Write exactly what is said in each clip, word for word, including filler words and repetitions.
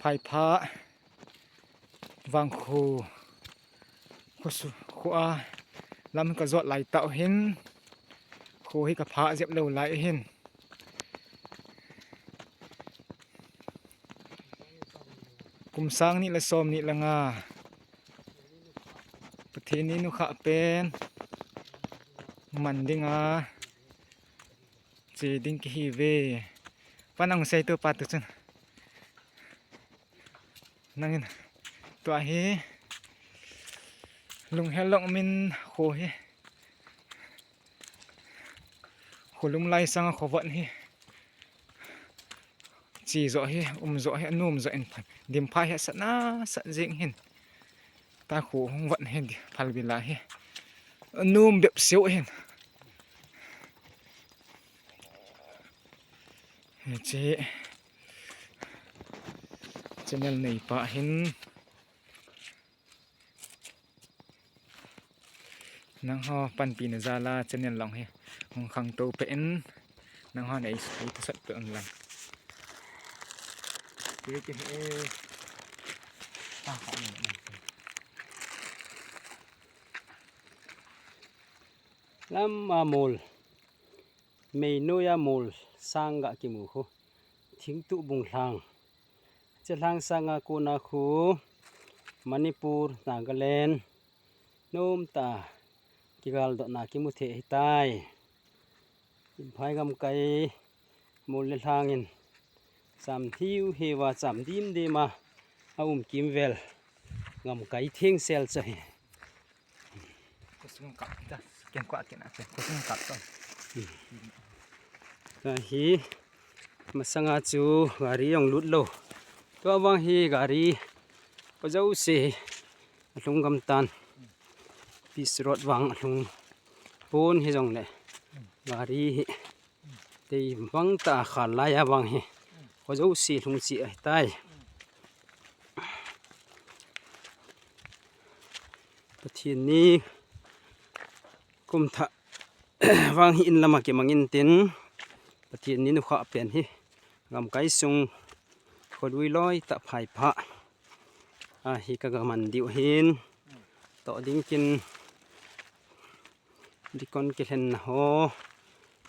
Phaipha Vangkho khosu, khoa lam kajot lai tah hin, kho hi kapha jep lou lai hin. Kum sang ni le som ni le nga, Pathen in nukha pen man dinga che ding kihi ve. Pa nang sei tu pa tu chun. Nangin tua hi lunghel lou min kho hi. Kholung lai sanga khovot hi. Chi jo hi, um jo hi, anum jo in phan. Dim pha hi sat na sat jing hin. Ta kho hung vot hi phalbi la hi. Anum bep siu hin. Hiche channel neipa hin. Nangho panpina jal a channel long hi hung khangtou peh in, nangho nei support peh un lang. Ke ke he. Lam a mol. Mei noiya mol sang ga kimu khu. Thingtuh bung lhang. Che lhang sanga kona khu Manipur, Nagaland, nomtah a kigaldotna kimu thei ahitai. Imphai gamkai mol le lhangin cham thiu hiuva cham dimdim a aum kimvel gamkai thengsel chu ahi. Khosung kap ta, ken kua ken a, khosung kap ta. Tua hi masanga chu gari jong lut lou. Tua vang hi gari kho jouse alhung gam tan. Pis road vang alhung pon hijongle gari hi tei vang ta khal lai a vang hi kho jouse lhung chi ahitai. Pathen ni kum thah vang hi in lama kimangin tin, Pathen ni nukha pen hi gamkai sung kholui loi tah Phaipha a hi ka gaman diu hin, toh ding kin dikon kilhenna ho,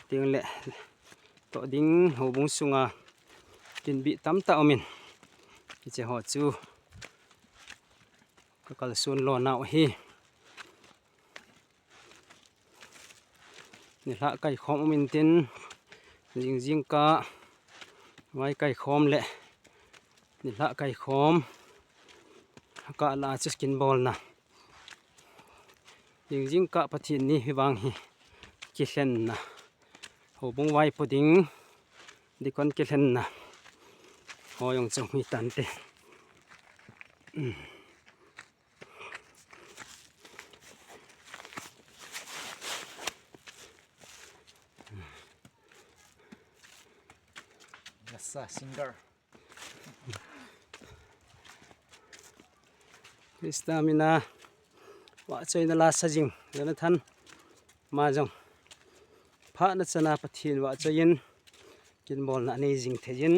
ting le toh ding houbung sunga tin bi tamtah umin, hiche ho chu ka kalson lona u hi. Nilhah kaikhom umin tin, jingjing kah vai kaikhom le nilhah kaikhom kah la chu kin bolna. Jingjing kah Pathen ni hi vang hi kilhenna. Houbung vaipo ding dikon kilhenna. Ho jong chu hi tante. Nasa singer. Krista mina vahchoina la sa jing, Jonathan. Ama jong phatna chana Pathen vahchoiyin, kinbolna anei jing theiyin,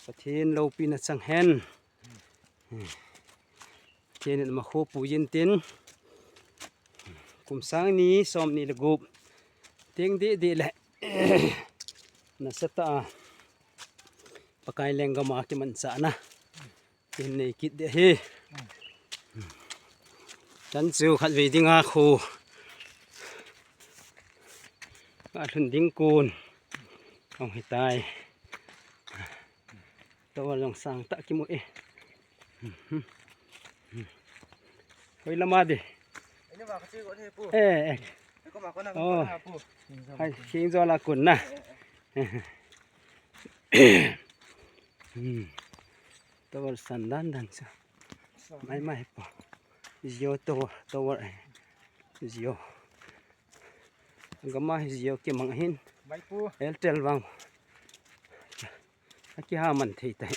Pathen loupina chang hen. Pathen in ama khopi jin tin, kum sang ni som ni le gup teng deh deh le nasatah a Pakai lenggam a kimanchahna kin nei kit ding ahi. Chan chu khatvei dinga kho alhun ding kon hung hitai. Tower jong sang tah kimu e. Hoi lama di. Ini ma ka chi ko ni pu. Eh, eh. Ko ma ko na Oh. Ko na pu. Hai, sing jo la kun na. Hmm. Tower san dan dan sa. Mai mai po. Jio tower, tower eh. Jio. Gam a hi Jio kimang hin. Mai pu. Airtel vang. Akiha man thei tai.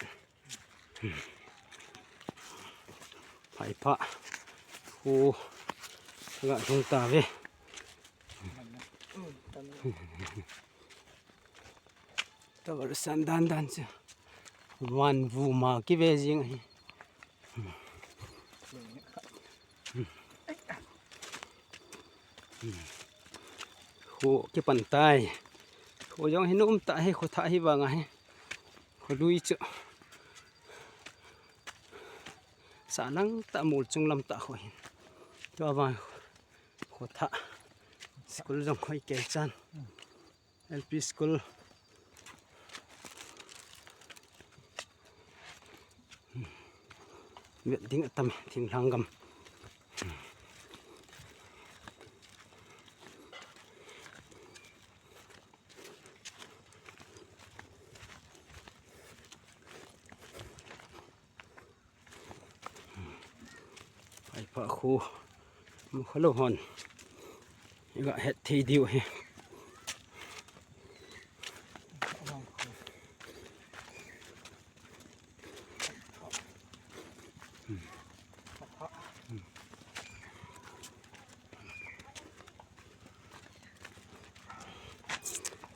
Phaipha. Khu. Ga lhung ta ve. Tower san dan dan chu. Van vuma kive jing ahi. Kho kipan tai. Kho jong hi nom tah hi, kho thah hi vang ahi. Kho lui chu. Sa lang tah mol chung lam tah kho hin. Tua vang kho thah. School jong hoi kei chan. L P school. Vet ding atam, thinglhang gam. Phaipha kho, mukhalou hon iga het thei diu ahi.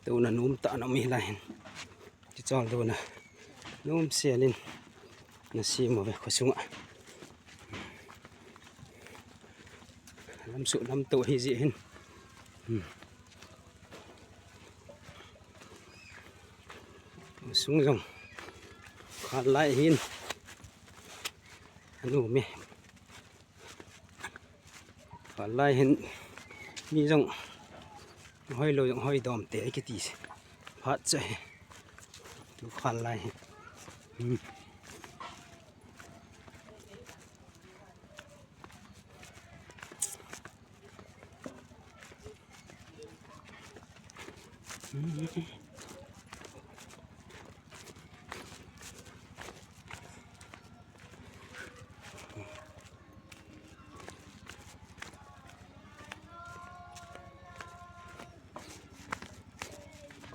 Tuna nom tah na um hi lai hin. Kichol tuna nom sel in na sem uve kho sunga. Lam su lam to hi ji hin. Hmm. Sung jong khan lai hin. Anu mi. Khan lai hin mi jong hoi lou jong hoi dom te kiti phat che. Tu khan lai hin. Hmm.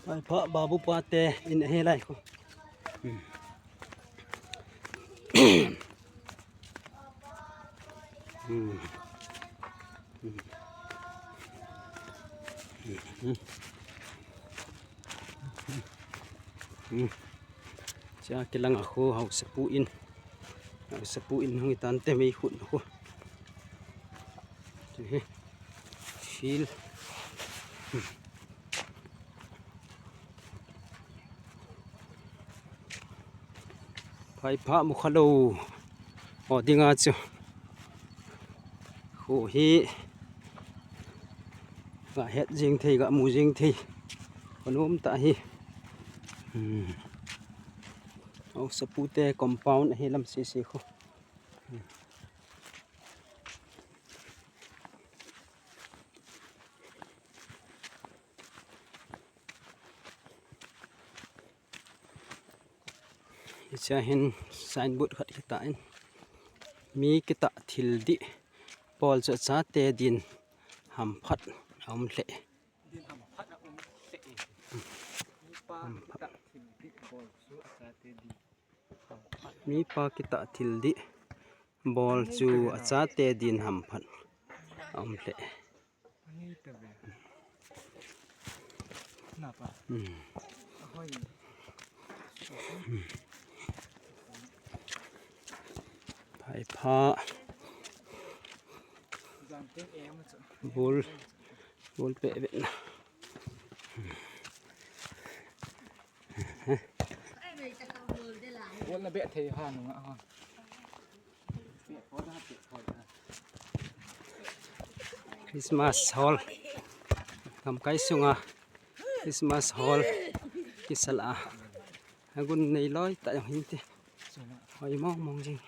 Phaipha babu pa te in ahi lai kho. Hmm. Hmm. Hmm. Hmm. Hmm. Cha kilang a kho, haosapu in. Haosapu in hung i tan te mei khut na kho. Chu hi. Field. Phaipha mukhalou ho dinga chu kho hi ga het jing thei, ga mu jing thei. Kho nom tah hi. Hmm. Haosapu te compound ahi lam sese kho. Hmm. Hiche hin signboard khat kitah in, mi kitah thil dih bol chu achate din hamphat aum lheh. Hamphat. Mipa kitah thil dih bol chu achate din hamphat aum lheh. Hmm. Phaipha. Bol, bol pe vet na. Bol na be thei ha nunga ha. Christmas hall. Gamkai sunga Christmas hall kisal a. Agun nei loi tah jong hin te. Hoi mong mong jing.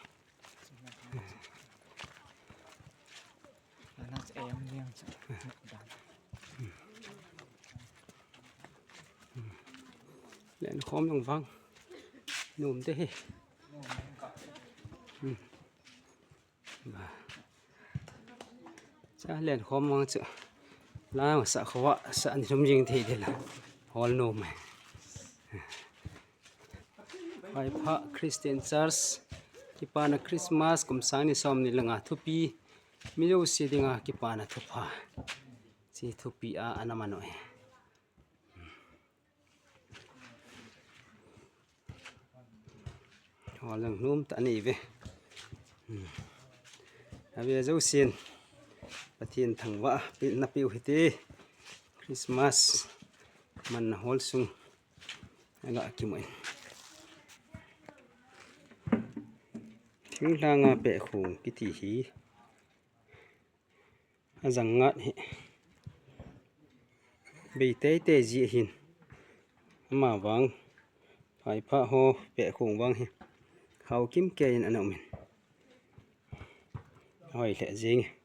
Len khom jong vang. Nom te hi. Hmm. Cha len khom mang chu. La sa kho a sa ni thum jing thei de la. Hol nom. Phaipha Christian Church kipana Christmas kum sang ni som ni le nga thupi. Mi jouse dinga kipana thupha. Chi thupi a ana man u e. Hol jong nom tah anei ve. Hmm. Ave jousen Pathen thangvah pi, napeu hite. Christmas manna hol sung aga kimu in. Thinglhanga pehkhong kiti hi ajang ngat hi bei teitei ji ahin. Ama vang, phaipha ho pehkhong vang hi hao kimkei in ana um in. Ahoi lheh jeng e.